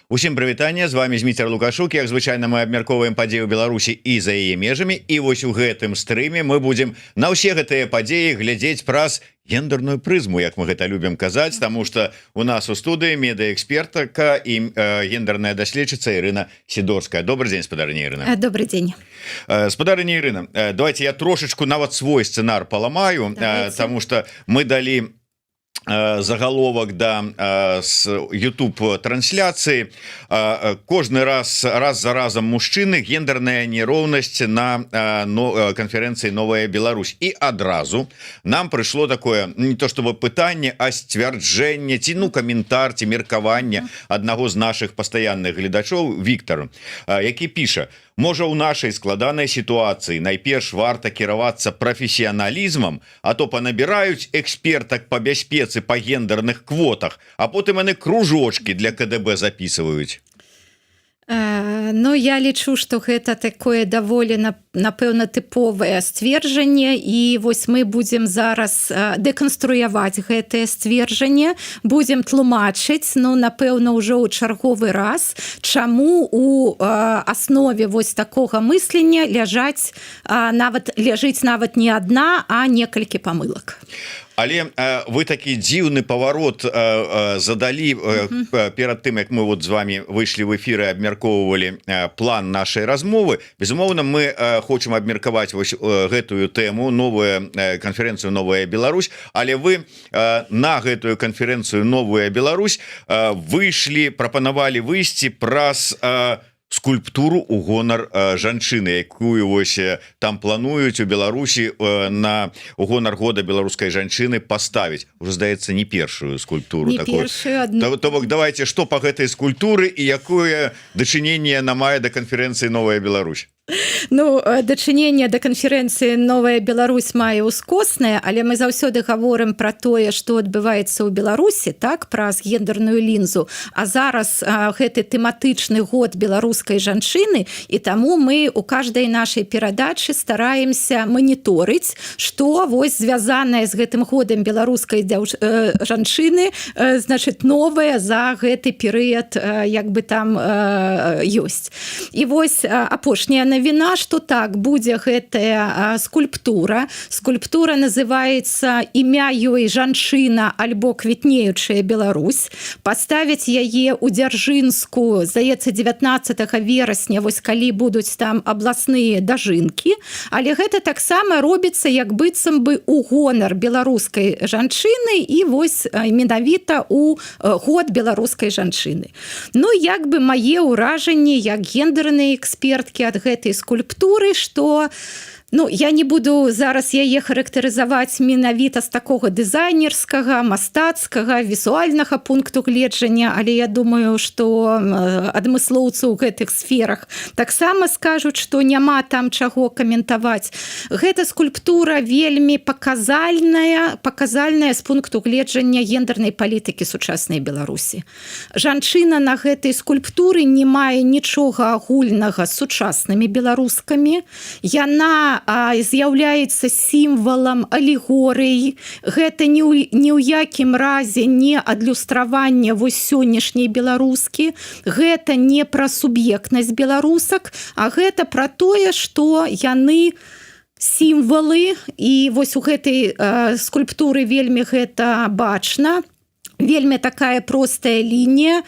Усім прывітанне, з вамі Зміцер Лукашук. Як звычайна, мы абмяркоўваем падзеі ў Беларусі і за яе межамі. І вось у гэтым стрыме мы будзем на ўсе гэтыя падзеі глядзець праз гендерную прызму, як мы гэта любім казаць, таму што у нас у студыі медыаэкспертка і гендерная даследчыца Ірына Сідорская. Добры дзень, спадарыня Ірына. Добры дзень. Спадарыня Ірына, давайте я трошачку нават свой сцэнар паламаю, таму што мы далі заголовок да с YouTube трансляцыі: «Кожны раз, раз за разом мужчыны, гендерная нероўнасць на но канферэнцыі Новая Беларусь». І адразу нам прыйшло такое не то чтобы пытанне, а сцвярджэнне ці, ну, каментар ці меркаванне аднаго з наших пастаянных гледачоў, Віктор, які піша: «Можа, у нашай складанай сітуацыі найперш варта кіравацца прафесіяналізмам, а то панабіраюць экспертак по бяспецы, по гендерных квотах, а потым яны кружочки для КДБ записываюць». Ну, я лічу, што гэта такое даволі, напэўна, тыповае сцверджанне, і вось мы будзем зараз дэканструяваць гэтае сцверджанне, будзем тлумачыць, ну, напэўна, ўжо ў чарговы раз, чаму у аснове вось такога мыслення ляжаць нават ляжыць нават не адна, а некалькі памылак. Але вы такі дзіўны паварот задалі перад тым, як мы вот з вамі выйшлі в эфиры, абмяркоўвалі план нашай размовы. Безумоўна, мы хочам абмеркаваць вось гэтую тэму, новую канферэнцыю «Новая Беларусь», але вы на гэтую канферэнцыю «Новая Беларусь» выйшлі, прапанавалі выйсці праз скульптуру у гонар жанчыны, якую вось там плануюць у Беларусі на у гонар года беларускай жанчыны паставіць уже, здаецца, не першую скульптуру. Не такую. Першую, одну. То бок давайте, что по гэтай скульптуры і якое дачыненне яна мае да канферэнцыі «Новая Беларусь»? Ну, дачыненне да канферэнцыі «Новая Беларусь» мае ускоснае, але мы заўсёды гаворым пра тое, што адбываецца ў Беларусі, так, праз гендерную лінзу. А зараз гэты тэматычны год беларускай жанчыны, і таму мы у каждой нашай перадачы стараемся маніторыць, што вось звязанае з гэтым годам беларускай жанчыны, значит, новае за гэты перыяд як бы там ёсць. І вось апошняя навіна, што так, будзе гэтая скульптура. Скульптура называется, імя ёй «Жанчына альбо квітнеючая Беларусь». Паставіць яе ў Дзяржынску, здаецца, 19 верасня, вось калі будуць там абласныя дажынкі. Але гэта таксама робіцца як быццам бы у гонар беларускай жанчыны і вось менавіта у год беларускай жанчыны. Ну, як бы мае ўражанні як гендернай эксперткі ад гэтай скульптуры, што, ну, я не буду зараз яе характарызаваць менавіта з такога дызайнерскага, мастацкага, візуальнага пункту гледжання, але я думаю, што адмыслоўцы ў гэтых сферах таксама скажуць, што няма там чаго каментаваць. Гэта скульптура вельмі паказальная, паказальная з пункту гледжання гендернай палітыкі сучаснай Беларусі. Жанчына на гэтай скульптуры не мае нічога агульнага з сучаснымі беларускамі. Яна з'яўляецца сімвалам, алегорыяй. Гэта ні ў якім разе не адлюстраванне вось сённяшняй беларускі, гэта не пра суб'ектнасць беларусак, а гэта пра тое, што яны сімвалы. І вось у гэтай скульптуры вельмі гэта бачна. Вельмі такая простая лінія: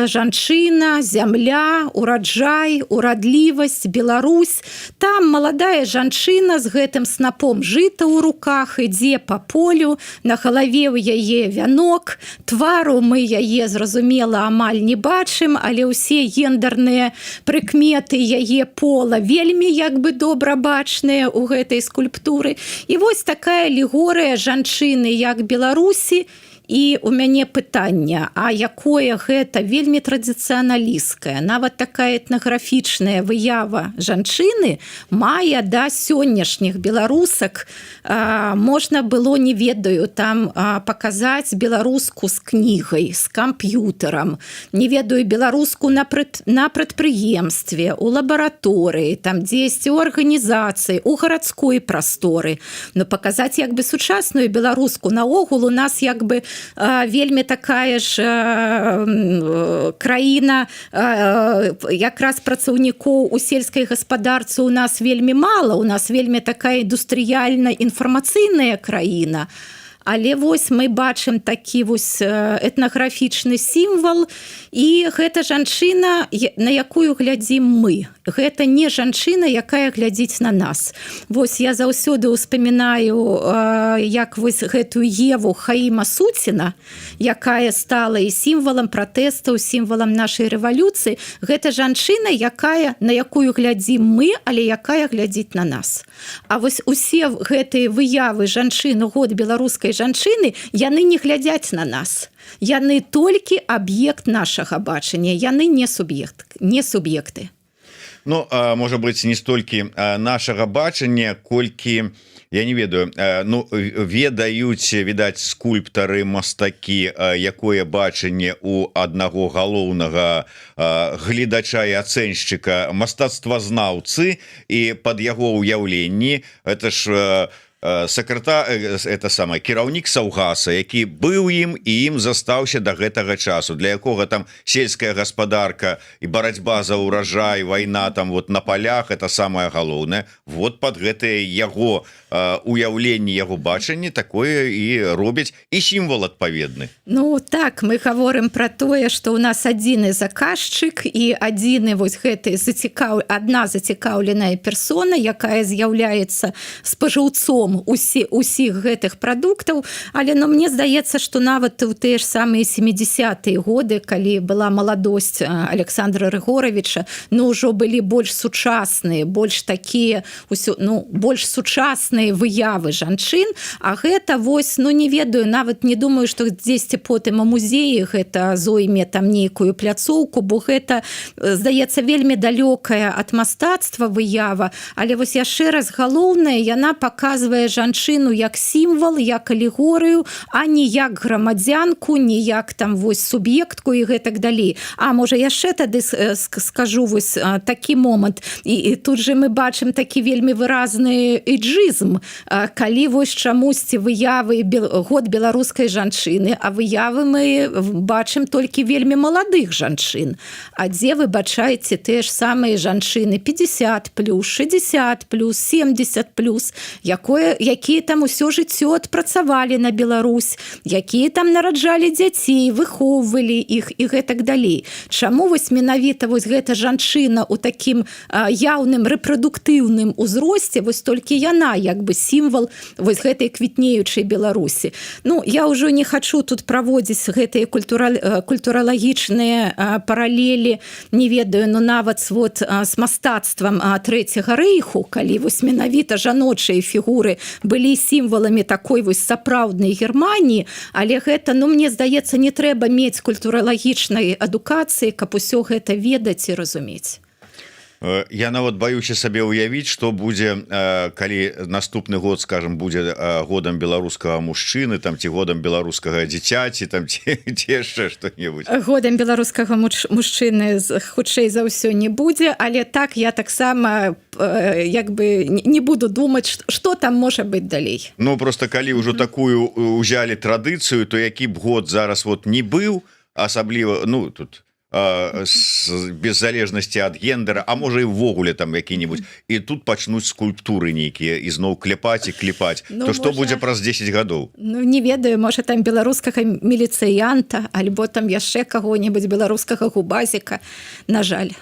жанчына, зямля, ураджай, урадлівасць, Беларусь. Там маладая жанчына з гэтым снапом жыта ў руках ідзе по полю, на галаве ў яе вянок, твару мы яе, зразумела, амаль не бачым, але ўсе гендерныя прыкметы яе пола вельмі як бы добра бачныя ў гэтай скульптуры. І вось такая алегорыя жанчыны як Беларусі. І у мяне пытанне: а якое гэта вельмі традыцыяналісцкая, нават такая этнаграфічная выява жанчыны мае да сённяшніх беларусак? Можна было, не ведаю, там паказаць беларуску з кнігай, з камп'ютарам, не ведаю, беларуску на прадпрыемстве, у лабараторыі, там дзесьці у арганізацыі, у гарадской прасторы. Но паказаць як бы сучасную беларуску наогул у нас як бы вельмі такая ж краіна, якраз працаўнікоў у сельскай гаспадарцы у нас вельмі мала, у нас вельмі такая індустрыяльна інфармацыйная краіна. Але вось мы бачым такі вось этнаграфічны сімвал, і гэта жанчына, на якую глядзім мы. Гэта не жанчына, якая глядзіць на нас. Вось я заўсёды ўспамінаю, як вось гэтую Еву Хаіма Суціна, якая стала і сімвалам пратэстаў, сімвалам нашай рэвалюцыі. Гэта жанчына, якая на якую глядзім мы, але якая глядзіць на нас. А вось усе гэтыя выявы жанчын у Год беларускай жанчыны, яны не глядзяць на нас. Яны толькі аб'ект нашага бачання, яны не суб'ект, не суб'екты. Ну, можа быть, не столькі нашага бачання, колькі, я не ведаю, ну, ведаюць, відаць, скульптары, мастакі, якое бачанне у аднаго галоўнага гледача і ацэншчыка, мастацтвазнаўцы, і под яго ўяўленні это ж сакратар, это самое, кіраўнік саўгаса, які быў ім і ім застаўся до гэтага часу, для якога там сельская гаспадарка і барацьба за ўражай, вайна там вот на полях — это самое галоўнае. Вот под гэтые яго уяўленні, яго бачанне такое і робяць, і сімвал адпаведны. Ну так, мы гаворым про тое, что у нас адзіны заказчык і адзіны вось гэты адна зацікаўленая персона, якая з'яўляецца спажыўцом усіх гэтых прадуктаў. Але, ну, мне здаецца, что нават у тыя ж самыя 70-е годы, калі была маладосць Александра Рыгоравіча, ну, ўжо былі больш сучасныя, больш такія усё, ну, больш сучасныя выявы жанчын. А гэта вось, ну, не ведаю, нават не думаю, что дзесьці потым у музеі гэта зойме там нейкую пляцоўку, бо гэта, здаецца, вельмі далёкая ад мастацтва выява. Але вось яшчэ раз, галоўнае, яна показвае жанчыну як сімвал, як алегорыю, а не як грамадзянку, не як там вось суб'ектку і гэтак далей. А можа, яшчэ тады скажу вось такі момант, і тут же мы бачым такі вельмі выразны эйджызм, калі вось чамусьці выявы Год беларускай жанчыны, а выявы мы бачым толькі вельмі маладых жанчын. А дзе, выбачайце, тыя ж самыя жанчыны 50 плюс, 60 плюс, 70 плюс, якія там усё жыццё адпрацавалі на Беларусь, якія там нараджалі дзяцей, выхоўвалі іх і гэтак далей? Чаму вось менавіта вось гэта жанчына у такім яўным рэпрадуктыўным узросце, вось толькі яна як бы сімвал вось гэтай квітнеючай Беларусі? Ну, я ўжо не хачу тут праводзіць гэтыя культуралагічныя паралелі, не ведаю, но нават вот з мастацтвам Трэцяга рэйху, калі вось менавіта жаночыя фігуры былі сімваламі такой вось сапраўднай Германіі. Але гэта, ну, мне здаецца, не трэба мець культуралагічнай адукацыі, каб усё гэта ведаць і разумець. Я нават баюся сабе ўявіць, что будзе, калі наступны год, скажем, будзе Годам беларускага мужчыны там ці Годам беларускага дзіцяці там, ці яшчэ что-нибудь. Годам беларускага мужчыны, хутчэй за ўсё, не будзе. Але так, я таксама як бы не буду думаць, что там можа быть далей. Ну, просто калі ўжо такую узялі традыцыю, то які б год зараз вот не быў, асабліва, ну, тут без залежнасці ад гендера, а можа, і ўвогуле там які-нибудь, і тут пачнуць скульптуры нейкія ізноў кляпаць і клепаць, Ну, то что можа, будзе праз 10 гадоў? Ну, не ведаю, можа, там беларускага міліцыянта альбо там яшчэ каго-нибудь, беларускага губазіка, на жаль.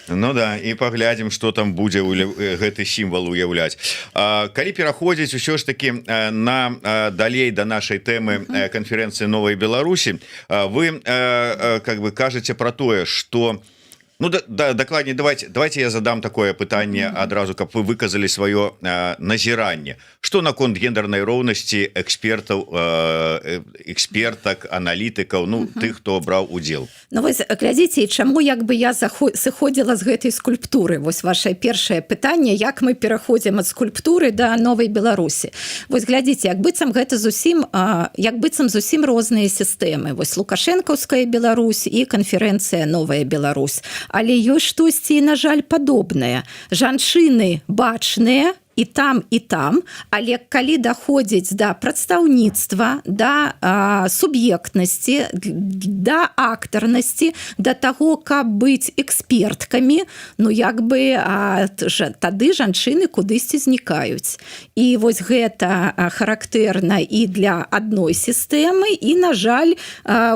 Ну да, і паглядзім, что там будзе гэты сімвал уяўляць. Калі пераходзіць усё ж таки на далей да нашай тэмы, канферэнцыі Новай Беларусі, вы как бы кажаце про тое, что, ну да, дакладней, давайте я задам такое пытанне адразу, каб вы выказалі сваё назіранне, что наконт гендернай роўнасці экспертаў, экспертак, аналітыкаў, ну, тых, хто браў удзел. Ну вось глядзіце, чаму як бы я сыходзіла з гэтай скульптуры. Вось ваше першае пытанне, як мы пераходзім ад скульптуры да Новай Беларусі. Вось глядзіце, як быццам гэта зусім як быццам зусім розныя сістэмы, вось лукашэнкаўская Беларусь і канферэнцыя «Новая Беларусь», але ёсць штосьці, на жаль, падобнае: жанчыны бачныя і і там, і там, але калі даходзіць да прадстаўніцтва, да суб'ектнасці, да актарнасці, да таго, каб быць эксперткамі, ну, як бы тады жанчыны кудысьці знікаюць. І вось гэта характэрна і для адной сістэмы, і, на жаль,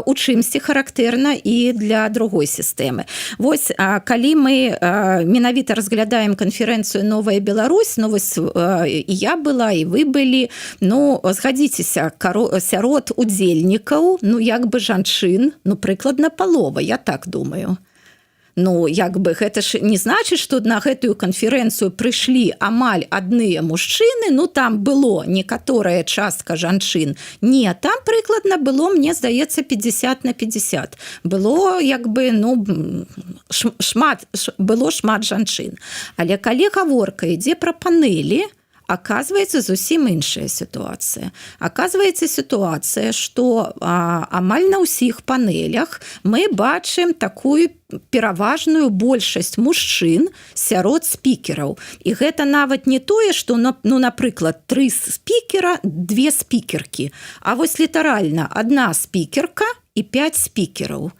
у чымсьці характэрна і для другой сістэмы. Вось калі мы менавіта разглядаем канферэнцыю «Новая Беларусь», ну вось і я была, і вы былі, ну, згадзіцеся, сярод удзельнікаў, ну, як бы жанчын, ну, прыкладна палова, я так думаю. Ну, як бы гэта ж не значыць, что на гэтую канферэнцыю прыйшлі амаль адныя мужчыны, ну, там было некаторая частка жанчын. Не, там прыкладна было, мне здаецца, 50 на 50 было, як бы, ну, шмат было, шмат жанчын. Але калі гаворка ідзе пра панелі, оказывается зусім іншая сітуацыя. Оказывается сітуацыя, что амаль на ўсіх панелях мы бачым такую пераважную большасць мужчын сярод спікераў. І гэта нават не тое, что, ну, напрыклад, тры спікера, две спікеркі, а вось літаральна одна спікерка і 5 спікераў.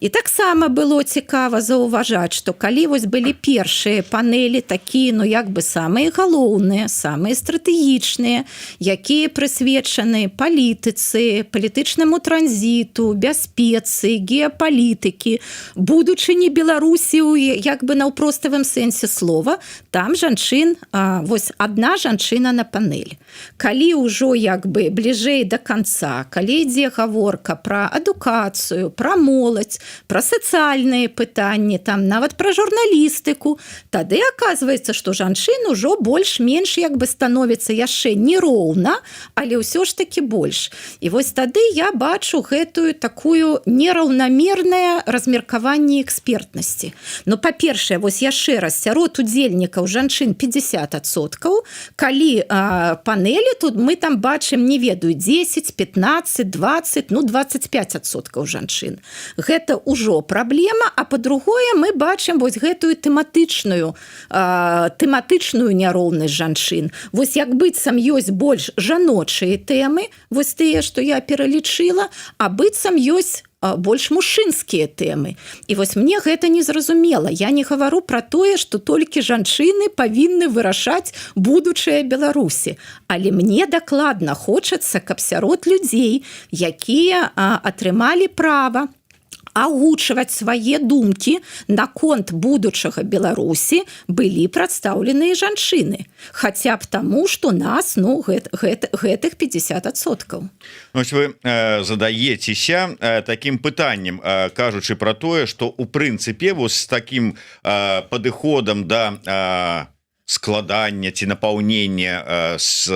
І таксама было цікава заўважаць, што калі вось былі першыя панелі такія, ну, як бы самыя галоўныя, самыя стратэгічныя, якія прысвечаны палітыцы, палітычнаму транзіту, бяспецы, геапалітыкі, будучыні Беларусі ў як бы наўпроставым сэнсе слова, там жанчын вось одна жанчына на панель. Калі ўжо як бы бліжэй до конца, калі ідзе гаворка пра адукацыю, пра моладзь, пра сацыяльныя пытанні, там нават пра журналістыку, тады оказывается, что жанчын ужо больш-менш як бы становіцца яшчэ не роўна, але ўсё ж таки больш. І вось тады я бачу гэтую такую нераўнамернае размеркаванне экспертнасці. Но, па-першае, вось яшчэ раз, сярод удзельнікаў жанчын 50%, калі панелі, тут мы там бачым, не ведаю, 10, 15, 20, ну, 25% жанчын. Гэта ўжо праблема. А па-другое, мы бачым вось гэтую тэматычную няроўнасць жанчын. Вось як быццам ёсць больш жаночыя тэмы, вось тыя, што я пералічыла, а быццам ёсць больш мужчынскія тэмы. І вось мне гэта незразумела. Я не гавару пра тое, што толькі жанчыны павінны вырашаць будучае Беларусі, але мне дакладна хочацца, каб сярод людзей, якія атрымалі права агучваць свае думкі наконт будучага Беларусі, былі прадстаўленыя жанчыны, хаця б таму, что нас, ну, гэтых 50%. Ось вы задаецеся таким пытаннем, кажучы пра тое, что у прынцыпе вось с таким падыходам да складання ці напаўнення с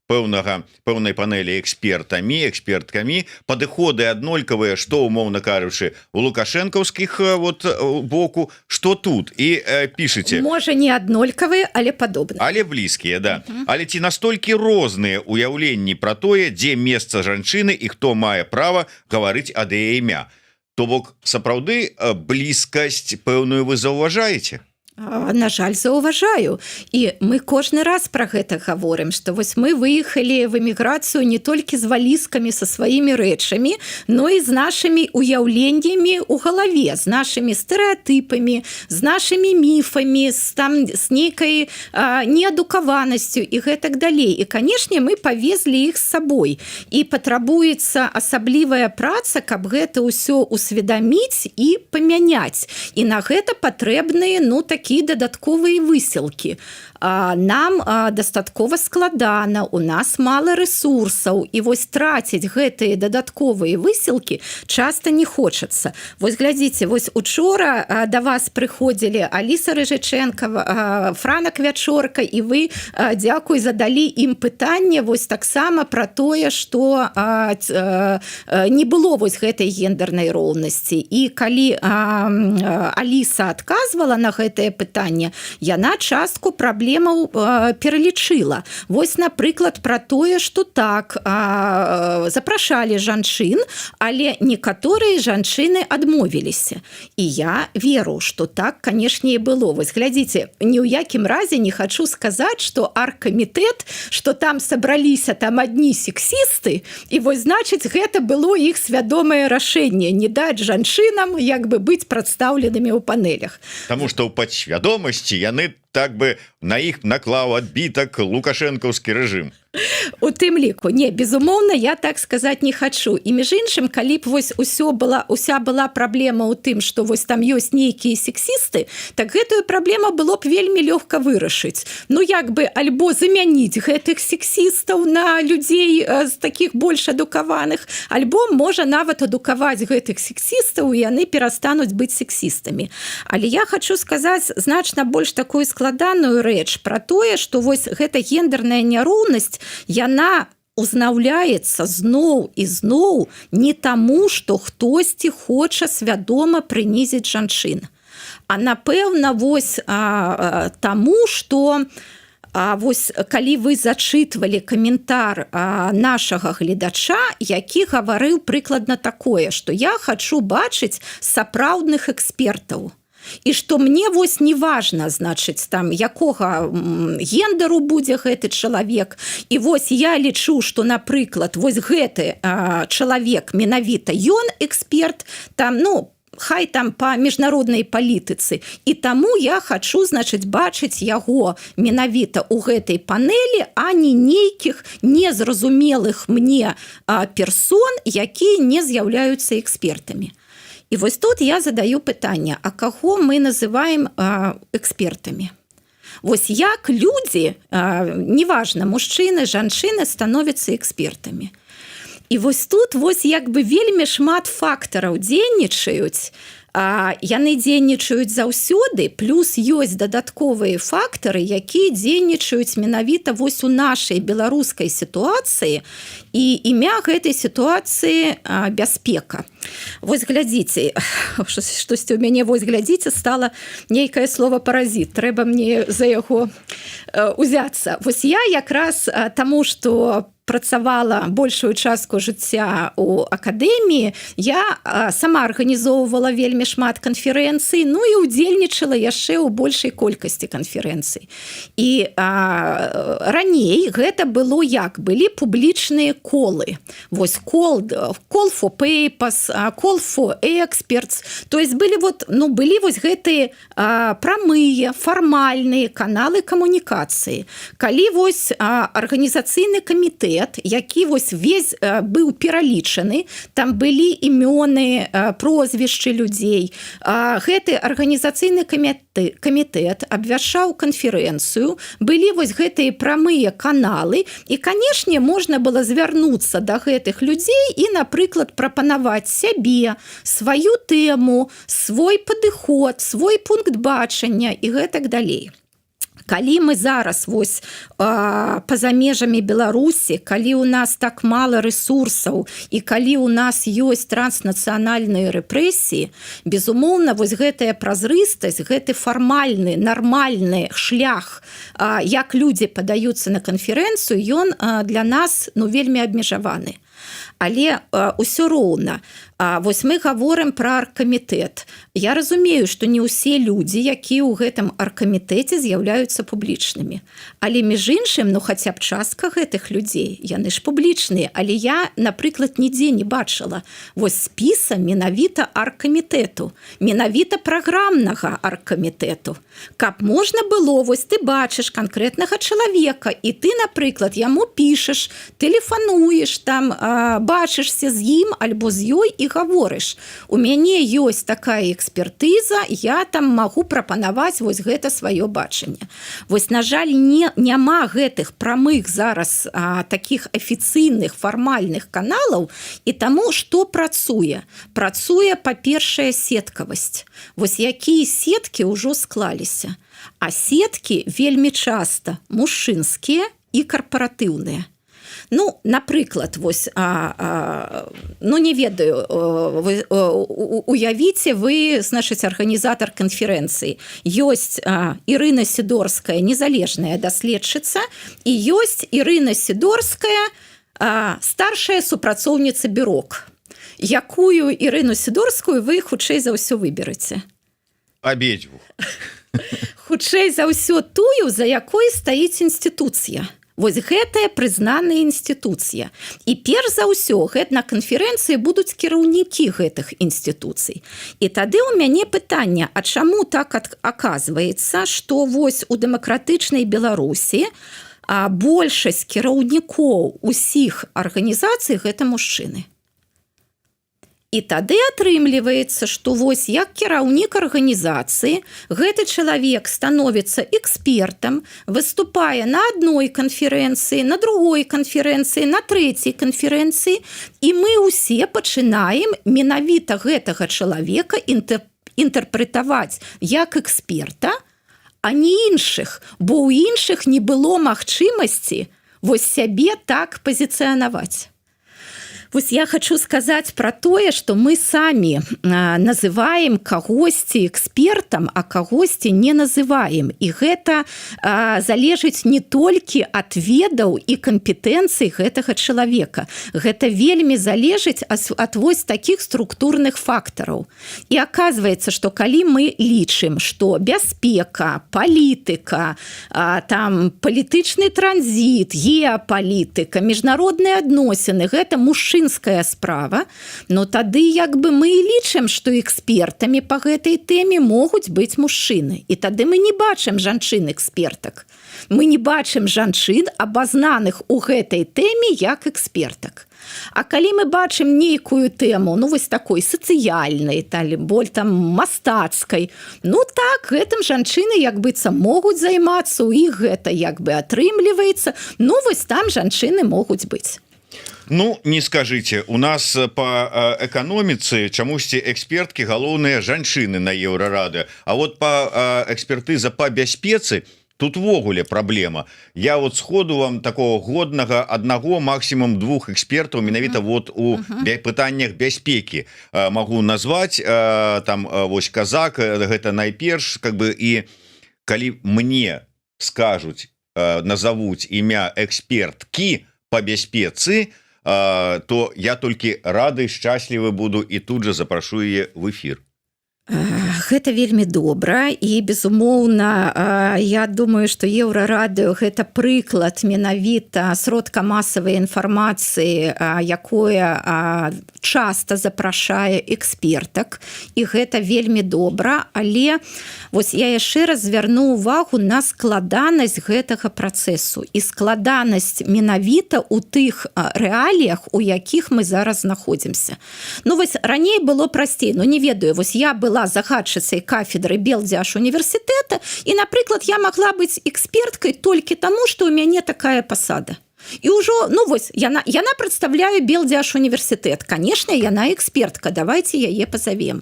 пэўнай панелі экспертамі, эксперткамі, падыходы аднолькавыя, што, умоўна кажучы, у лукашэнкаўскіх вот боку, что тут, і пішаце: Можа, не аднолькавыя, але падобны. Але блізкія, да. Але ці настолькі розныя уяўленні пра тое, дзе месца жанчыны і хто мае права гаварыць ад яе імя? То бок сапраўды блізкасць пэўную вы заўважаеце? На жаль, заўважаю. І мы кожны раз пра гэта гаворым, што вось мы выехалі в эміграцыю не толькі з валізкамі са сваімі рэчамі, но і з нашымі уяўленнямі у галаве, з нашымі стэрэатыпамі, з нашымі міфамі, з там з нейкай неадукаванасцю і гэтак далей. І, канешне, мы павезлі іх з сабой, і патрабуецца асаблівая праца, каб гэта ўсё усведаміць і памяняць. І на гэта патрэбныя, ну, такія дадатковыя высілкі. Нам дастаткова складана, у нас мала ресурсаў, і вось траціць гэтыя дадатковыя высілкі часто не хочацца. Вось глядзіце, вось учора да вас прыходзілі Аліса Рыжычэнка, Франак Вячорка, і вы, дзякуй, задалі ім пытанне вось таксама пра тое, что не было вось гэтай гендернай роўнасці. І калі Аліса адказвала на гэтае пытанне, яна частку праблем праблемаў пералічыла. Вось, напрыклад, про тое, что так, запрашалі жанчын, але некаторыя жанчыны адмовіліся. І я веру, что так, конечно, і было. Вось глядзіце, ні ў якім разе не хочу сказаць, что аргкамітэт, что там сабраліся там одни сексісты, і вось, значыць, гэта было іх свядомае рашэнне не даць жанчынам як бы быць прадстаўленымі ў панелях. Таму что ў падсвядомасці яны так бы, на іх наклаў адбітак лукашэнкаўскі рэжым. У тым ліку. Не, безумоўна, я так сказать не хочу. І, між іншым, калі б вось усё была уся была праблема ў тым, что вось там ёсць нейкія сексісты, так гэтую праблему было б вельмі лёгка вырашыць. Ну, як бы, альбо замяніць гэтых сексістаў на людзей з таких больш адукаваных, альбо можа нават адукаваць гэтых сексістаў, яны перастануць быць сексістамі. Але я хочу сказаць значна больш такую складаную рэч про тое, что вось гэта гендерная няроўнасць, яна узнаўляецца зноў і зноў не таму, что хтосьці хоча свядома прынізіць жанчын, а напэўна, вось таму, что вось калі вы зачытвалі каментар нашага гледача, які гаварыў прыкладна такое, что я хочу бачыць сапраўдных экспертаў і что мне вось неважно, значыць, там, якога гендеру будзе гэты чалавек, і вось я лічу, что, напрыклад, вось гэты чалавек, менавіта ён эксперт там, ну, хай там по міжнароднай палітыцы, і таму я хочу, значыць, бачыць яго менавіта у гэтай панелі, а не нейкіх незразумелых мне персон, якія не з'яўляюцца экспертамі. І вось тут я задаю пытанне: а каго мы называем экспертамі? Вось як людзі, неважно, мужчыны, жанчыны, становятся экспертамі? І вось тут вось як бы вельмі шмат фактараў дзейнічаюць. Яны дзейнічаюць заўсёды, плюс ёсць дадатковыя фактары, якія дзейнічаюць менавіта вось у нашай беларускай сітуацыі, і імя гэтай сітуацыі бяспека. Вось глядзіце, штосьці у мяне, вось глядзіце, стала нейкае слово паразит, трэба мне за яго узяцца. Вось я якраз таму, что працавала большую частку жыцця у акадэміі, я сама арганізоўвала вельмі шмат канферэнцый, ну і удзельнічала яшчэ ў большай колькасці канферэнцый. І раней гэта было як? Былі публічныя колы, вось call for papers, call for experts, то есть былі вот, ну, былі вось гэтыя прамыя фармальныя каналы камунікацыі, калі вось арганізацыйны камітэт, які вось весь быў пералічаны, там былі імёны, прозвішчы людзей, гэты арганізацыйны камітэт абвяшчаў канферэнцыю, былі вось гэтыя прамыя каналы, і, канешне, можна было звярнуцца до гэтых людзей і, напрыклад, прапанаваць сябе, сваю тэму, свой падыход, свой пункт бачання і гэтак далей. Калі мы зараз вось па-за межамі Беларусі, калі у нас так мало ресурсаў і калі у нас ёсць транснацыянальныя рэпрэсіі, безумоўна, вось гэтая празрыстасць, гэты фармальны нармальны шлях, як людзі падаюцца на канферэнцыю, ён для нас, ну, вельмі абмежаваны. Але ўсё роўна, вось мы гаворым пра аргкамітэт. Я разумею, што не ўсе людзі, якія ў гэтым аргкамітэце, з'яўляюцца публічнымі, але, між іншым, ну, хаця б частка гэтых людзей, яны ж публічныя. Але я, напрыклад, нідзе не бачыла вось спіса менавіта аргкамітэту, менавіта праграмнага аргкамітэту, каб можна было, вось ты бачыш канкрэтнага чалавека і ты, напрыклад, яму пішаш, тэлефануеш там, бачышся з ім альбо з ёй і гаворыш: у мяне ёсць такая экспертыза, я там магу прапанаваць вось гэта сваё бачанне. Вось, на жаль, не няма гэтых прамых зараз таких афіцыйных фармальных каналаў. І таму что працуе? Працуе, па-першае, сеткавасць. Вось якія сеткі ўжо склаліся. А сеткі вельмі часта мужчынскія і карпаратыўныя. Ну, напрыклад, вось ну, не ведаю, уявіце, вы, значыць, арганізатар канферэнцыі, ёсць Ірына Сідорская, незалежная даследчыца, і ёсць Ірына Сідорская, старшая супрацоўніца BEROC. Якую Ірыну Сідорскую вы хутчэй за ўсё выбераце? Абедзвюх. Хутчэй за ўсё тую, за якой стаіць інстытуцыя. Вось гэтая прызнаная інстытуцыя. І перш за ўсё гэта на канферэнцыі будуць кіраўнікі гэтых інстытуцый. І тады ў мяне пытанне: а чаму так аказваецца, што вось у дэмакратычнай Беларусі большасць кіраўнікоў усіх арганізацый — гэта мужчыны? І тады атрымліваецца, што вось як кіраўнік арганізацыі гэты чалавек становіцца экспертам, выступае на адной канферэнцыі, на другой канферэнцыі, на трэцяй канферэнцыі, і мы ўсе пачынаем менавіта гэтага чалавека інтэрпрэтаваць як эксперта, а не іншых, бо ў іншых не было магчымасці вось сябе так пазіцыянаваць. Вось я хочу сказаць про тое, что мы самі называем кагосьці экспертам, а кагосьці не называем. І гэта залежыць не толькі ад ведаў і кампетэнцый гэтага чалавека. Гэта вельмі залежыць ад вось такіх структурных фактараў. І оказывается, что калі мы лічым, что бяспека, палітыка, там палітычны транзіт, геапалітыка, міжнародныя адносіны — гэта мужчынская справа, но тады як бы мы і лічым, что экспертамі по гэтай тэме могуць быць мужчыны. І тады мы не бачым жанчын экспертак, мы не бачым жанчын, абазнаных у гэтай тэме як экспертак. А калі мы бачым нейкую тэму, ну, вось такой сацыяльнай, боль там мастацкай, ну так, гэтым жанчыны як быццам могуць займацца, у іх гэта як бы атрымліваецца, ну вось там жанчыны могуць быць. Ну, не скажите, у нас по эканоміцы чамусьці эксперткі галоўныя жанчыны на Еўрарады. А вот по экспертыза по бяспецы тут увогуле праблема. Я вот сходу вам такого годнага одного, максимум двух экспертаў менавіта вот у пытаннях бяспекі могу назвать. Там вось Казак, гэта найперш как бы. І калі мне скажуць, назовуць імя эксперткі по бяспецы, то я толькі рады, шчаслівы буду і тут же запрашу яе в эфир. Гэта вельмі добра, і, безумоўна, я думаю, что Еўрарадыё — гэта прыклад менавіта сродка масавай інфармацыі, якое часта запрашае экспертак, і гэта вельмі добра. Але вось я яшчэ раз звярну увагу на складанасць гэтага працэсу і складанасць менавіта у тых рэаліях, у якіх мы зараз знаходзімся. Ну вось раней было прасцей. Ну, не ведаю, вось я была загадчыцай кафедры Белдзяж універсітэта, і, напрыклад, я могла быць эксперткай толькі таму, што у мяне такая пасада. І ўжо, ну вось яна прадстаўляе Белдзяж універсітэт, конечно, яна экспертка, давайте яе пазавем.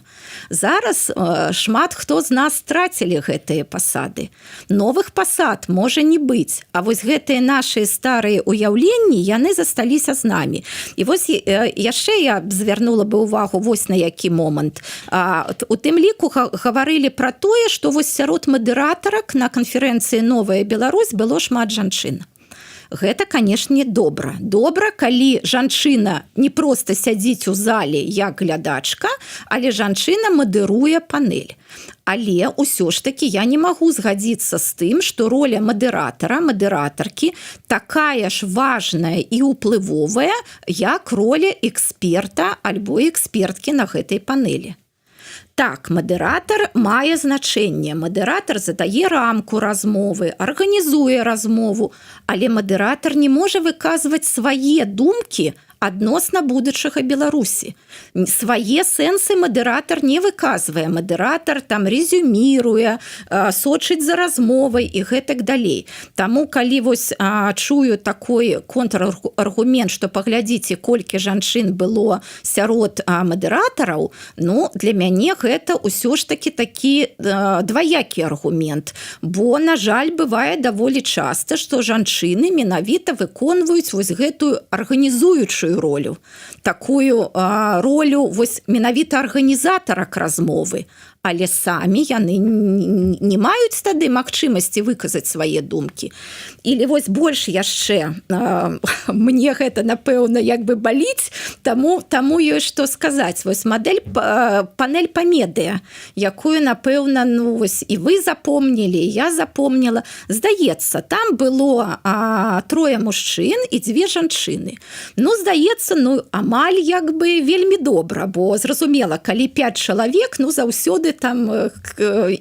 Зараз шмат хто з нас страцілі гэтыя пасады, новых пасад можа не быць, а вось гэтыя наши старыя уяўленні, яны засталіся з намі. І вось яшчэ я б звярнула бы увагу вось на які момант. У тым ліку гаварылі про тое, что вось сярод мадыратарак на канферэнцыі «Новая Беларусь» было шмат жанчын. Гэта, канешне, добра. Добра, калі жанчына не проста сядзіць у зале як глядачка, але жанчына мадыруе панель. Але ўсё ж таки я не магу згадзіцца з тым, што роля мадыратара, мадыратаркі такая ж важная і ўплывовая, як роля эксперта альбо эксперткі на гэтай панелі. Так, мадыратар мае значэнне. Мадыратар задае рамку размовы, арганізуе размову, але мадыратар не можа выказваць свае думкі. адносна будучага Беларусі. Свае сэнсы мадэратар не выказвае, мадэратар там резюміруе, сочыць за размовай і гэтак далей. Таму калі вось чую такой контраргумент, что паглядзіце, колькі жанчын было сярод мадэратараў, ну, для мяне гэта ўсё ж таки такі дваякі аргумент, бо, на жаль, бывае даволі часта, что жанчыны менавіта выконваюць вось гэтую арганізуючую ролю, такую ролю вось менавіта арганізатарак размовы, але самі яны не маюць тады магчымасці выказаць свае думкі. Или вось больш яшчэ мне гэта, напэўна, як бы баліць, таму ёсць што сказаць. Вось мадэль, панель па медыа, якую, напэўна, ну вось і вы запомнілі, я запомніла. Здаецца, там было трое мужчын і дзве жанчыны. Ну, здаецца, ну, амаль як бы вельмі добра, бо зразумела, калі 5 чалавек, ну, заўсёды там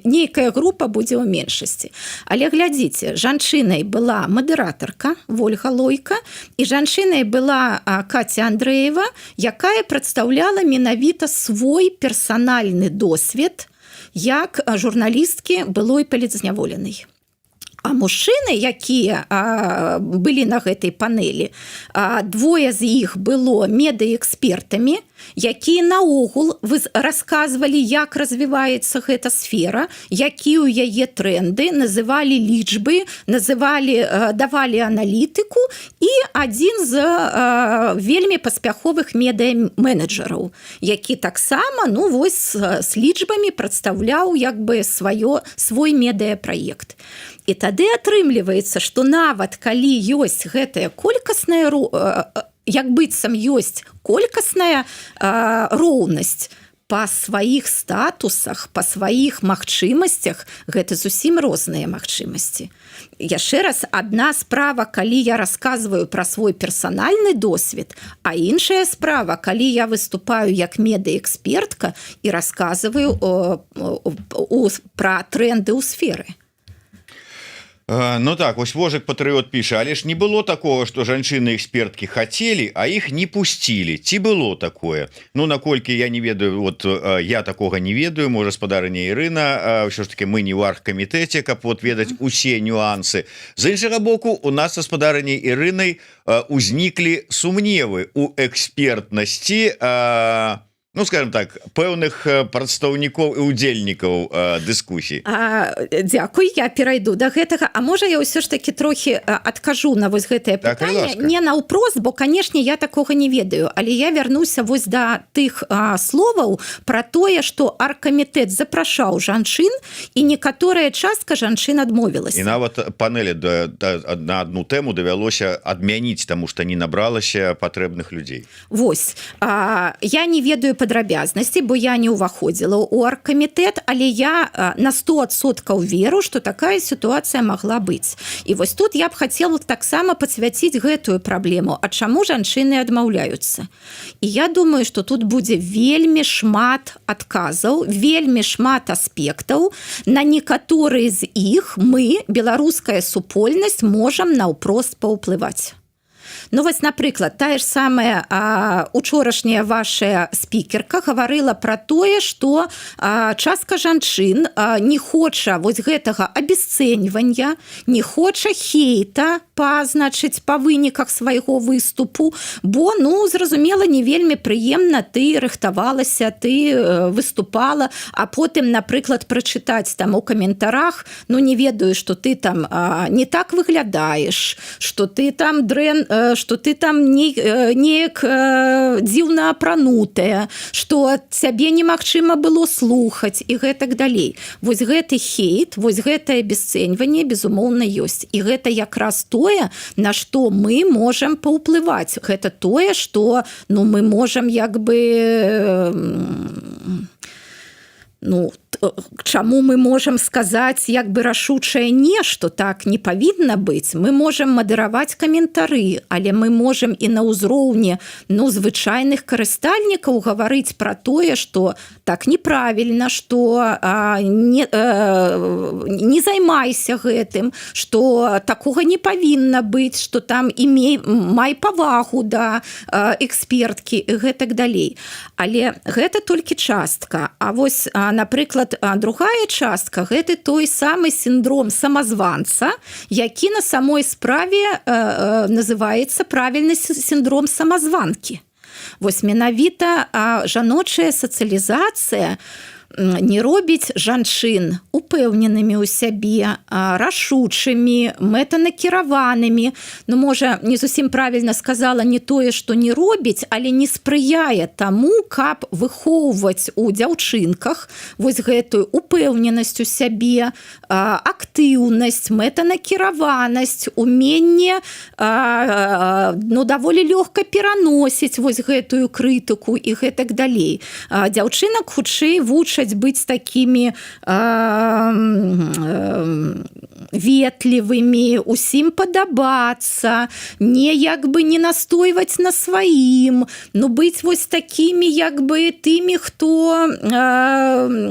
нейкая група будзе ў меншасці. Але глядзіце, жанчынай была мадэратарка Вольга Лойка і жанчынай была Катя Андреева, якая прадстаўляла менавіта свой персанальны досвед як журналісткі, былой палітзняволенай. А мужчыны, якія былі на гэтай панелі, двое з іх было медыаэкспертамі, якія наогул вы расказвалі, як развіваецца гэта сфера, які ў яе тренды, называлі лічбы, называлі, давалі аналітыку, і адзін з вельмі паспяховых медыа-менеджераў, які таксама, ну вось, з лічбамі прадстаўляў як бы свой медыапраект. І тады атрымліваецца, што нават калі ёсць гэтая колькасная, як быццам ёсць колькасная роўнасць, па сваіх статусах, па сваіх магчымасцях гэта зусім розныя магчымасці. Яшчэ раз, адна справа, калі я расказваю пра свой персанальны досвед, а іншая справа, калі я выступаю як медыаэкспертка і расказваю пра тренды ў сферы. Ну так, вось Вожык Патрыот піша: але ж не было такого, что жанчыны эксперткі хотели, а их не пустили, ці было такое? Ну, наколькі я не ведаю, вот я такого не ведаю, можа, спадарыня Ірына, ўсё ж таки мы не ў аргкамітэце, каб вот ведаць усе нюансы. З іншага боку, у нас са спадарыняй Ірынай узніклі сумневы у экспертнасці, ну, скажем так, пэўных прадстаўнікоў і удзельнікаў дыскусій. Дзякуй, я перайду до гэтага. А можа, я ўсё ж таки трохі адкажу на вось гэтае Так, пытанне? ласка. Не наўпрост, бо, канешне, я такога не ведаю, але я вярнуся вось да тых словаў про тое, что аргкамітэт запрашаў жанчын і некаторая частка жанчын адмовілася. І нават панелі на одну тэму давялося адмяніць, таму что не набралася патрэбных людзей. Вось, я не ведаю падрабязнасці, бо я не ўваходзіла ў аргкамітэт, але я на 100% веру, что такая сітуацыя могла быць. І вось тут я б хацела таксама падсвяціць гэтую праблему: А чаму жанчыны адмаўляюцца? І я думаю, что тут будзе вельмі шмат адказаў, вельмі шмат аспектаў. На некаторыя з іх мы, беларуская супольнасць, можам наўпрост паўплываць. Ну вось, напрыклад, тая ж самая учорашняя вашая спікерка гаварыла про тое, что частка жанчын не хоча вось гэтага абесцэньвання, не хоча хейта па, значыць, па выніках свайго выступу, бо, ну, зразумела, не вельмі прыемна: ты рыхтавалася, ты выступала, а потым, напрыклад, прачытаць там у каментарах, ну, не ведаю, что ты там не так выглядаеш, что ты там дрэн, что ты там не неяк дзіўна апранутая, что цябе немагчыма было слухаць і гэтак далей. Вось гэты хейт, вось гэтае абесцэньванне, безумоўна, ёсць, і гэта якраз тое, на што мы можам паўплываць. Гэта тое, что, ну, мы можам як бы, ну, Чаму мы можам сказаць як бы рашучае не, что так не павінна быць? Мы можам мадэраваць каментары, але мы можам і на ўзроўні, ну, звычайных карыстальнікаў гаварыць про тое, что так неправильно, что не займайся гэтым, что такога не павінна быць, что там имей, май павагу да эксперткі і гэтак далей. Але гэта толькі частка. А вось, напрыклад, другая частка — гэты той самы синдром самазванца, які на самой справе называется правильный синдром самазванкі. Вось менавіта жаночая сацыялізацыя не робіць жанчын упэўненымі ў сябе, рашучымі, мэтанакіраванымі. Ну, можа, не зусім правильно сказала, не тое что не робіць, але не спрыяе таму, каб выхоўваць у дзяўчынках вось гэтую упэўненасць у сябе, актыўнасць, мэтанакіраванасць, уменне, ну, даволі лёгка пераносіць вось гэтую крытыку і гэтак далей. Дзяўчынак хутчэй вучаць быць такімі ветлівымі, усім падабацца, не як бы не настойваць на сваім, ну, быць вось такімі як бы тымі, хто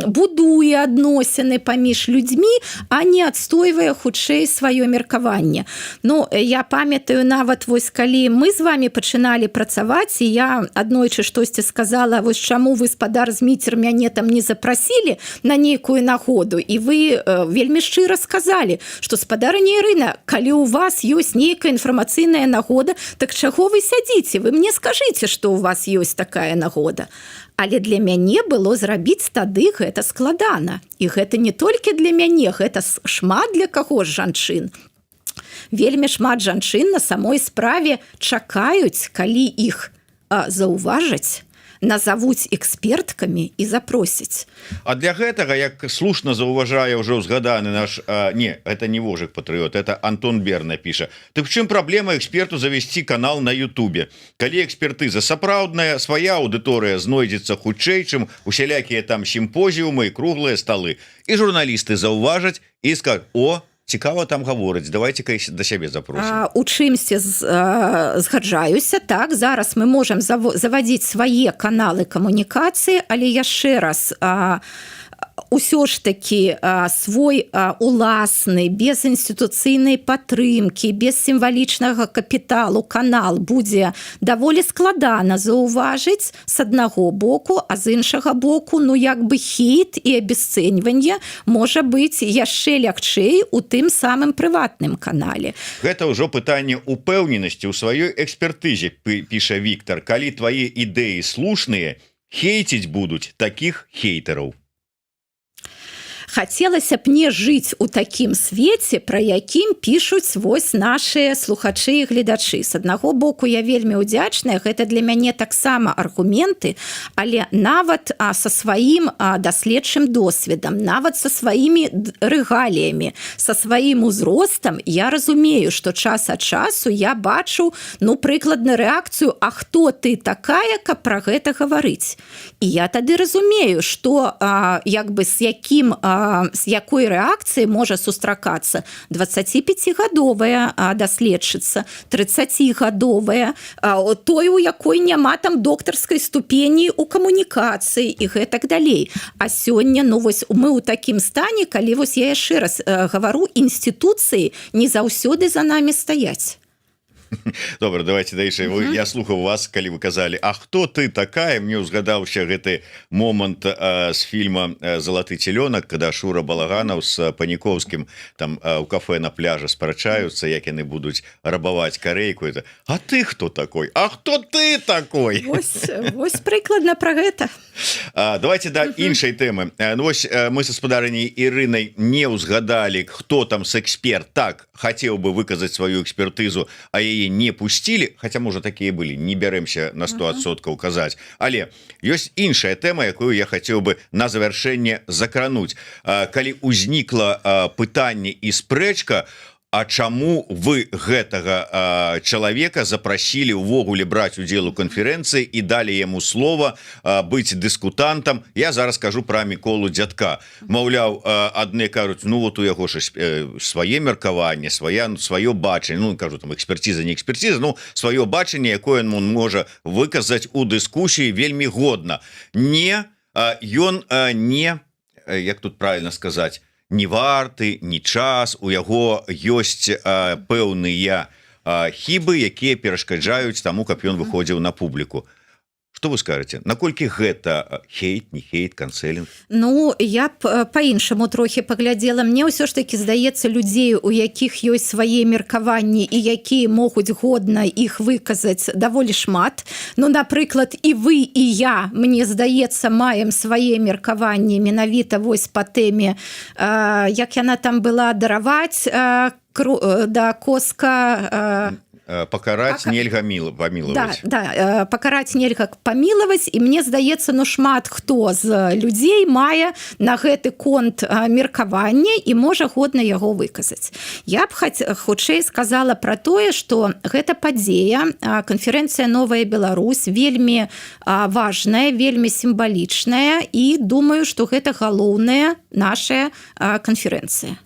будуе адносіны паміж людзьмі, а не адстойвае хутчэй сваё меркаванне. Ну, я памятаю, нават вось калі мы з вами пачыналі працаваць, і я аднойчы штосьці сказала: «Вось чаму вы, спадар Зміцер, мяне там не запрасілі на нейкую нагоду?» І вы вельмі шчыра сказали, что, спадарыня Ірына, калі у вас ёсць нейкая інфармацыйная нагода, так чаго вы сядзіце? Вы мне скажите, что у вас ёсць такая нагода. Але для мяне было зрабіць тады гэта складана, і гэта не толькі для мяне, гэта шмат для каго з жанчын. Вельмі шмат жанчын на самой справе чакаюць, калі іх заўважаць, назавуць эксперткамі і запросіць. А для гэтага, як слушна заўважае ўжо узгаданы наш не, это не Вожык патрыот, это Антон Берна піша: «Ты в чым праблема эксперту завесці канал на Ютубе? Калі экспертыза сапраўдная, свая аўдыторыя знойдзецца хутчэй, чым усялякія там сімпозіумы і круглыя сталы. І журналісты заўважаць і скажут: о, цікава там гаворыць, давайте-ка да сябе запросім». У чымсьці згаджаюся. Так, зараз мы можем завадзіць свае каналы камунікацыі, але яшчэ раз, ўсё ж таки свой уласны, без інстытуцыйнай падтрымкі, без сімвалічнага капіталу канал будзе даволі складана заўважыць с аднаго боку, а з іншага боку, ну, як бы хейт і абесцэньванне можа быць яшчэ лягчэй у тым самым прыватным канале. Гэта ўжо пытанне упэўненасці ў сваёй экспертызе, піша Віктор. Калі твае ідэі слушныя, хейціць будуць таких хейтараў. Хацелася б не жыць у такім свеце, пра якім пішуць вось наши слухачы і гледачы. С аднаго боку, я вельмі ўдзячная, гэта для мяне таксама аргументы, але нават са сваім даследчым досведам, нават са сваімі рэгаліямі, са сваім узростам я разумею, что час ад часу я бачу, ну, прыкладна рэакцыю: «А хто ты такая, каб пра гэта гаварыць?» І я тады разумею, что як бы з якой рэакцыяй можа сустракацца 25гадовая даследчыца, 30гадовая, той, у якой няма там доктарскай ступені у камунікацыі і гэтак далей. А сёння, ну, вось мы ў такім стане, калі вось я яшчэ раз гавару, інстытуцыі не заўсёды за нами стаяць. Добра, давайте дальше. Я слухаў вас, калі вы казалі: «А хто ты такая?», мне узгадаўся гэты момант з фільма «Залаты целёнак», когда Шура Балаганаў с Паніковскім там у кафе на пляже спрачаюцца, як яны будуць рабаваць Карэйку. Это: «А ты хто такой? А хто ты такой?» Вось прыкладна про гэта. Давайте да іншай тэмы. Ну, вось мы са спадарыняй Ірынай не ўзгадалі, хто там с эксперт так хацеў бы выказаць сваю экспертызу, а яе не пусцілі, хотя, можа, такія былі, не бярэмся на 100% казаць. Але ёсць іншая тэма, якую я хацеў бы на завяршэнне закрануць. Калі узнікла пытанне і спрэчка, А чаму вы гэтага чалавека запрасілі увогуле браць удзел у канферэнцыі і далі яму слова, быць дыскутантам? Я зараз скажу про Міколу Дзядка. Маўляў, адны кажуць: «Ну вот, у яго ж свае меркаванне, свая сваё бачанне». Ну, кажу, там экспертиза, не экспертиза, ну, сваё бачанне, якое он можа выказаць у дыскусіі вельмі годна. Не, ён не, як тут правильно сказать, не варты, не час, у яго ёсць пэўныя хібы, якія перашкаджаюць таму, каб ён выходзіў на публіку. Что вы скажете, наколькі гэта хейт, не хейт, канцелінг? Ну, я б по-іншаму трохі паглядзела. Мне ўсё ж таки здаецца, людзей, у якіх ёсць свае меркаванні і якія могуць годна іх выказаць, даволі шмат. Ну, напрыклад, і вы, і я, мне здаецца, маем свае меркаванні менавіта вось по тэме, як яна там была, дараваць да коска. Пакараць нельга міла памілаваць. Да, пакараць нельга памілаваць. І мне здаецца, ну, шмат хто з людзей мае на гэты конт меркаванне і можа годна яго выказаць. Я б хутчэй сказала про тое, что гэта падзея, канферэнцыя «Новая Беларусь», вельмі важная, вельмі сімвалічная, і думаю, что гэта галоўная наша канферэнцыя.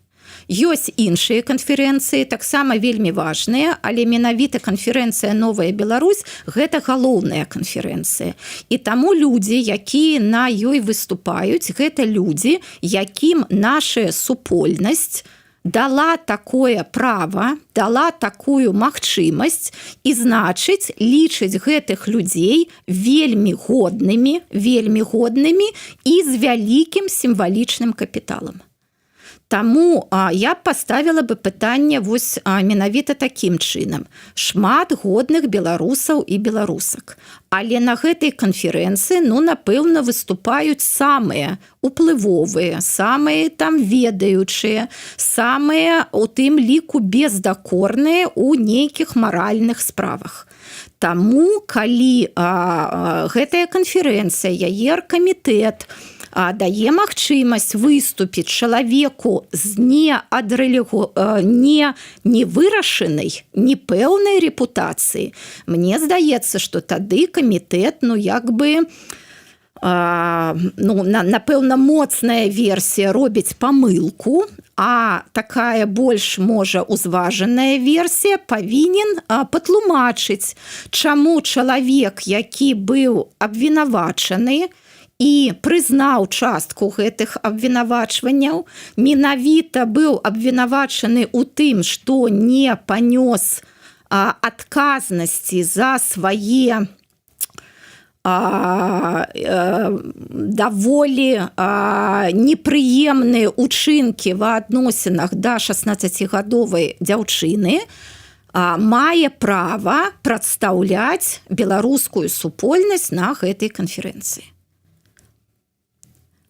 Ёсць іншыя канферэнцыі, таксама вельмі важныя, але менавіта канферэнцыя «Новая Беларусь» — гэта галоўная канферэнцыя. І таму людзі, якія на ёй выступаюць, гэта людзі, якім наша супольнасць дала такое права, дала такую магчымасць, і, значыць, лічыць гэтых людзей вельмі годнымі, вельмі годнымі і з вялікім сімвалічным капіталам. Таму я поставила бы пытанне вось менавіта такім чынам. Шмат годных беларусаў і беларусак. Але на гэтай канферэнцыі, ну, напэўна, выступаюць самыя уплывовыя, самыя там ведаючыя, самыя, у тым ліку бездакорныя ў нейкіх маральных справах. Таму калі гэтая канферэнцыя, яе аргкамітэт дае магчымасць выступіць чалавеку з не адрэлігу не вырашанай, непэўнай рэпутацыі, мне здаецца, что тады камітэт, ну, як бы, ну, напэўна, моцная версія — робіць памылку, а такая больш, можа, узважаная версія — павінен патлумачыць, чаму чалавек, які быў абвінавачаны і прызнаў частку гэтых абвінавачванняў, менавіта быў абвінавачаны ў тым, што не панёс адказнасці за свае даволі непрыемныя учынкі ва адносінах да 16гадовай дзяўчыны, мае права прадстаўляць беларускую супольнасць на гэтай канферэнцыі.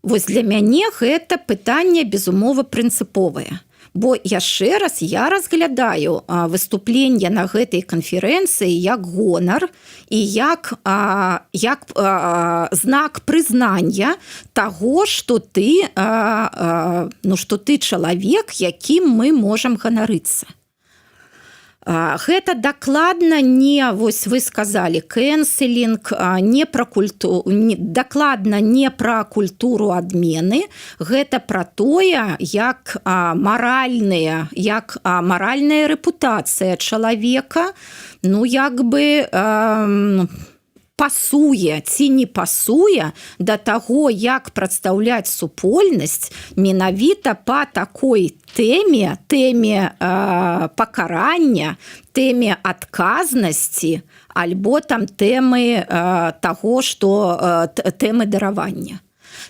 Вось для мяне гэта пытанне, безумова, прынцыповае. Бо яшчэ раз, я разглядаю выступленне на гэтай канферэнцыі як гонар і як знак прызнання таго, что ты ну, что ты чалавек, якім мы можам ганарыцца. Гэта дакладна не, вось вы сказали, кэнселінг, не пра культуру, дакладна не пра культуру адмены. Гэта пра тое, як маральная рэпутацыя чалавека, ну, як бы пасуе ці не пасуе да таго, як прадстаўляць супольнасць менавіта по такой тэме пакарання, тэме адказнасці альбо там тэмы таго, что тэмы даравання.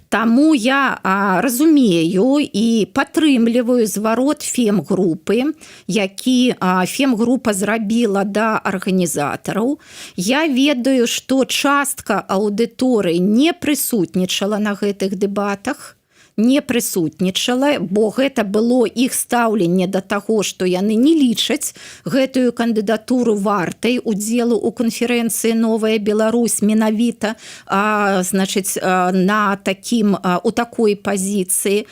Таму я разумею і падтрымліваю зварот фемгрупы, які фемгрупа зрабіла да арганізатараў. Я ведаю, што частка аўдыторыі не прысутнічала на гэтых дэбатах, не прысутнічала, бо гэта было іх стаўленне да таго, што яны не лічаць гэтую кандыдатуру вартай удзелу у канферэнцыі «Новая Беларусь» менавіта значыць, на такім у такой пазіцыі.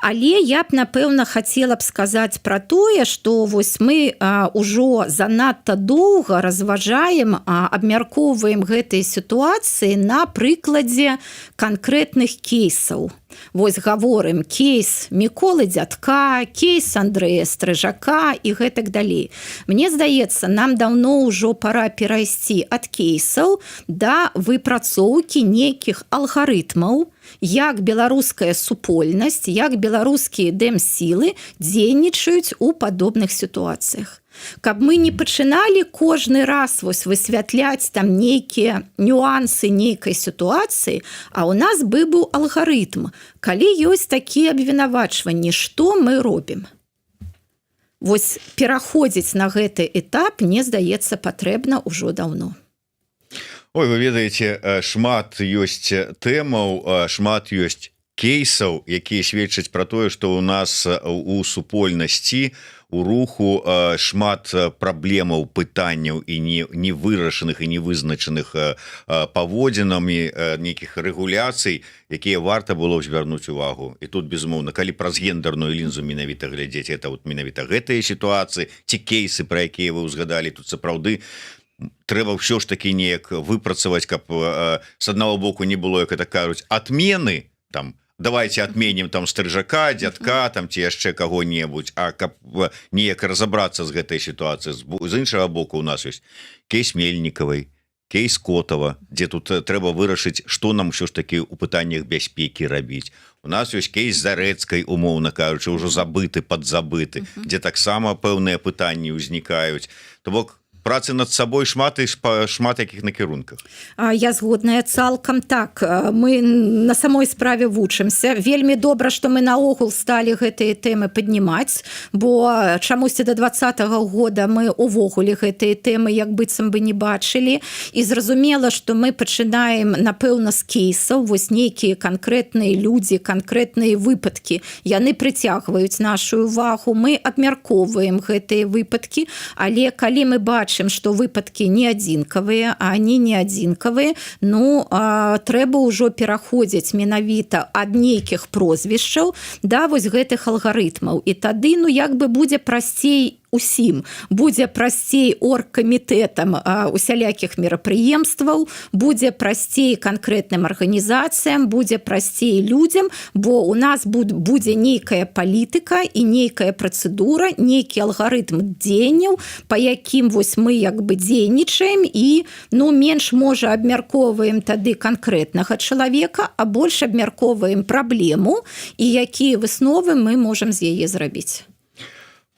Але я б, напэўна, хацела б сказаць пра тое, што вось мы ўжо занадта доўга разважаем, абмяркоўваем гэтыя сітуацыі на прыкладзе канкрэтных кейсаў. Вось гаворым: кейс Міколы Дзядка, кейс Андрэя Стрыжака і гэтак далей. Мне здаецца, нам даўно ўжо пора перайсці ад кейсаў да выпрацоўкі нейкіх алгарытмаў, як беларуская супольнасць, як беларускія дэмсілы дзейнічаюць у падобных сітуацыях, каб мы не пачыналі кожны раз вось высвятляць там нейкія нюансы нейкай сітуацыі, а у нас бы быў алгарытм: калі ёсць такія абвінавачванні, што мы робім. Вось пераходзіць на гэты этап, мне здаецца, патрэбна ўжо даўно. Ой, вы ведаеце, шмат ёсць тэмаў, шмат ёсць кейсаў, якія сведчаць пра тое, што у нас у супольнасці, у руху шмат праблемаў, пытанняў і не вырашаных і не вызначаных паводзінамі, нейкіх рэгуляцый, якія варта было звярнуць увагу. І тут, безумоўна, калі праз гендерную лінзу менавіта глядзець, это вот менавіта гэтыя сітуацыі ці кейсы, пра якія вы ўзгадалі, тут сапраўды трэба ўсё ж таки неяк выпрацаваць, каб с аднаго боку не было, як это кажуць, отмены там, давайте отменим там Стрыжака, Дзядка там ці яшчэ кого-небудзь, а каб неяк разобрацца з гэтай сітуацыі. З іншага боку, у нас ёсць кейс Мельнікавай, кейс Котова, дзе тут трэба вырашыць, что нам ўсё ж таки у пытаннях бяспекі рабіць. У нас ёсць кейс Зарэцкай, умоўна кажучы, ўжо забыты, подзабыты, дзе таксама пэўныя пытанні ўзнікаюць. То бок працы над сабой шмат і шмат якіх накірунках. Я згодная цалкам. Так, мы на самой справе вучымся. Вельмі добра, што мы наогул сталі гэтыя тэмы паднімаць, бо чамусьці до 20-го года мы увогуле гэтыя тэмы як быццам бы не бачылі. І зразумела, што мы пачынаем, напэўна, з кейсаў. Вось нейкія канкрэтныя людзі, канкрэтныя выпадкі, яны прыцягваюць нашу увагу, мы абмяркоўваем гэтыя выпадкі. Але калі мы бачым, што выпадкі не адзінкавыя, а они не адзінкавыя, ну трэба ўжо пераходзіць менавіта ад нейкіх прозвішчаў да вось гэтых алгарытмаў. І тады, ну, як бы будзе прасцей усім: будзе прасцей оргкамітэтам усялякіх мерапрыемстваў, будзе прасцей канкрэтным арганізацыям, будзе прасцей людзям, бо у нас будзе нейкая палітыка і нейкая працэдура, нейкі алгарытм дзеянняў, па якім вось мы як бы дзейнічаем. І, ну, менш, можа, абмяркоўваем тады канкрэтнага чалавека, а больш абмяркоўваем праблему і якія высновы мы можам з яе зрабіць.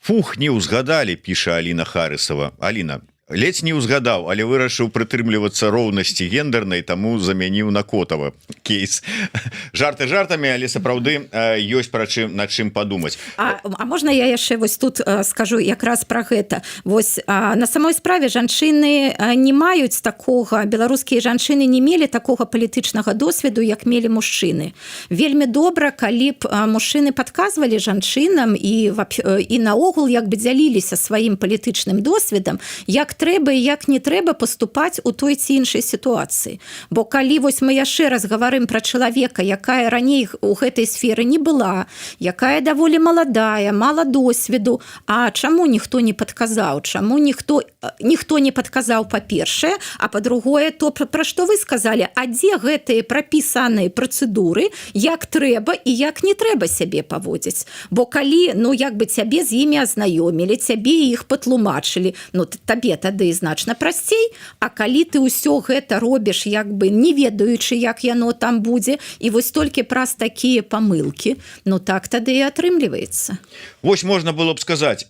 Фух, не ўзгадалі, піша Аліна Харысова. Аліна, ледзь не ўзгадаў, але вырашыў прытрымлівацца роўнасці гендернай, таму замяніў на Котава кейс. Жарты жартамі, але сапраўды ёсць пра чым на чым падумаць. А можна я яшчэ вось тут скажу якраз пра гэта? Вось на самой справе жанчыны не маюць такога, беларускія жанчыны не мелі такога палітычнага досведу, як мелі мужчыны. Вельмі добра, калі б мужчыны падказвалі жанчынам і наогул як бы дзяліліся сваім палітычным досведам, як трэба і як не трэба паступаць у той ці іншай сітуацыі. Бо калі вось мы яшчэ раз гаварым пра чалавека, якая раней у гэтай сферы не была, якая даволі маладая, мала досведу, а чаму ніхто не падказаў? Чаму ніхто не падказаў, па-першае? А па-другое, то, пра што вы сказалі: а дзе гэтыя прапісаныя працэдуры, як трэба і як не трэба сябе паводзіць? Бо калі, ну, як бы цябе з імі азнаёмілі, цябе іх патлумачылі, ну, табе тады значна прасцей. А калі ты ўсё гэта робіш, як бы не ведаючы, як яно там будзе, і вось толькі праз такія памылкі, ну, так тады і атрымліваецца. Вось можна было б сказать: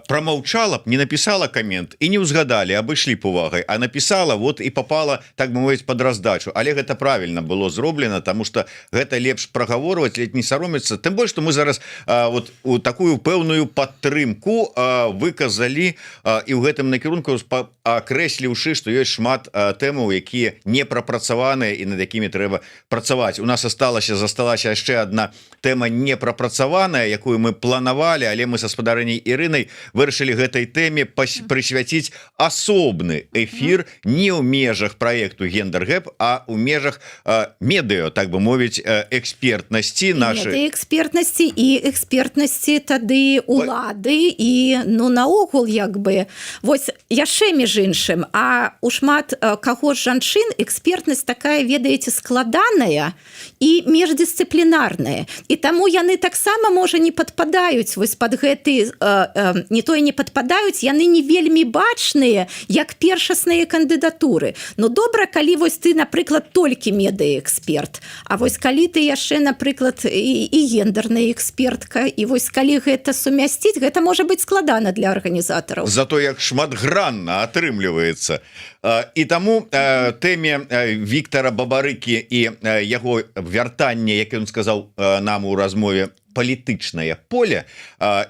промолчала б, не написала коммент, і не ўзгадалі, абышлі б увагай, а написала, вот и попала, так бы мовіць, под раздачу. Але гэта правильно было зроблена, потому что гэта лепш прагаворваць, ледь не саромецца, тым больш что мы зараз вот у такую пэўную падтрымку выказалі і ў гэтым накірунку. акрэсліўшы, што ёсць шмат тэмаў, якія не прапрацаваныя і над якімі трэба працаваць. У нас засталася яшчэ одна тэма не прапрацаваная, якую мы планавалі, але мы са спадарыняй Ірынай вырашылі гэтай тэме прысвяціць асобны эфір не ў межах праекту Гендергэп, а у межах медыа, так бы мовіць, экспертнасці нашай. Экспертнасці і экспертнасці тады улады і, ну, наогул, як бы, вось яшчэ, між іншым, а у шмат каго з жанчын экспертнасць такая, ведаеце, складаная і міждысцыплінарная, і таму яны таксама, можа, не падпадаюць вось под гэты, не тое не падпадаюць, яны не вельмі бачныя як першасныя кандыдатуры. Ну, добра, калі вось ты, напрыклад, толькі медыаэксперт, А вось калі ты яшчэ, напрыклад, і гендерная экспертка, і вось калі гэта сумясціць, гэта можа быць складана для арганізатараў. Зато як шматгранна атрымліваецца. І таму тэме Віктора Бабарыкі і яго вяртанне, як ён сказаў нам у размове, палітычнае поле,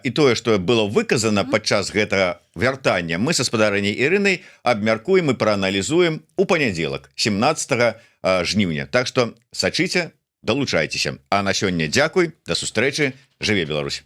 і тое, что было выказана падчас гэтага вяртання, мы са спадарыняй Ірынай абмяркуем і прааналізуем у панядзелак, 17 жніўня. Так что сачыце, далучайцеся. А на сёння дзякуй, да сустрэчы, жыве Беларусь!